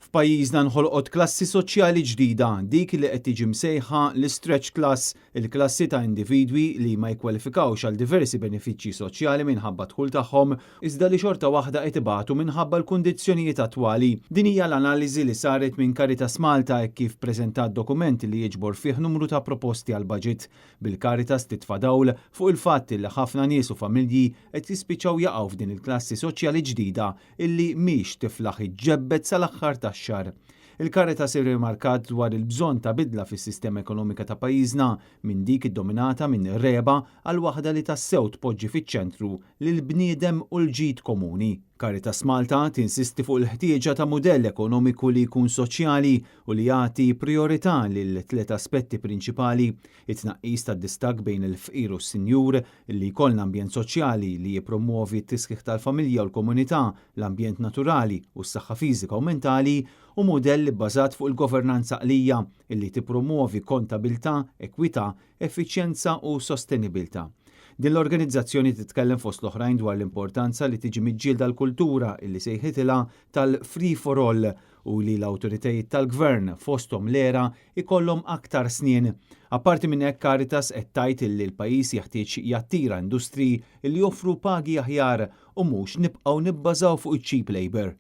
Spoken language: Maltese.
F'pajjiżna nħolqot klassi soċjali ġdida, dik li qed tiġi msejħa l-istretch class, il-klassi ta' individwi li ma jikkwalifikawx għal diversi benefiċċji soċjali minħabba d-dħul tagħhom, iżda li xorta waħda qed ibatu minħabba l-kundizzjonijiet attwali. Din hija l-analiżi li saret minn Caritas Malta hekk kif preżentat dokument li jiġbor fih numru ta' proposti għall-baġit, bil-Caritas titfa' dawl fuq il-fatt li ħafna nies u familji qed jispiċċaw jaqgħu f'din il-klassi soċjali ġdida illi mhix tiflaħ iġġebbed sal-aħħar tax-xahar. Il-Caritas irrimarkat dwar il-bżonn ta' bidla fis-sistema ekonomika ta' pajjiżna minn dik iddominata minn regħba għal waħda li tassew tpoġġi fiċ-ċentru lill-bniedem u l-ġid komuni. Caritas Malta tinsisti fuq il-ħtieġa ta' mudell ekonomiku li jkun soċjali u li jagħti prijorità lil tliet aspetti prinċipali, it-tnaqqis tad-distakk bejn il-fqir u s-sinjur, li jkollna ambjent soċjali li jippromwovi t-tisħiħ tal-familja u l-komunità, l-ambjent naturali u s-saħħa fiżika u mentali, u mudell ibbażat fuq il-governanza għaqlija li tippromwovi kontabilità, ekwità, effiċjenza u sostenibilità. Din l-organizzazzjoni titkellem fost l-oħrajn dwar l-importanza li tiġi miġġielda l-kultura illi sejħitilha tal-free for all u li l-awtoritajiet tal-gvern, fosthom l-ERA, ikollhom aktar snien. Apparti minn hekk Caritas qed tgħid illi l-pajjiż jeħtieġ jattira industriji li joffru pagi aħjar u mhux nibqgħu nibbażaw fuq iċ-cheap labour.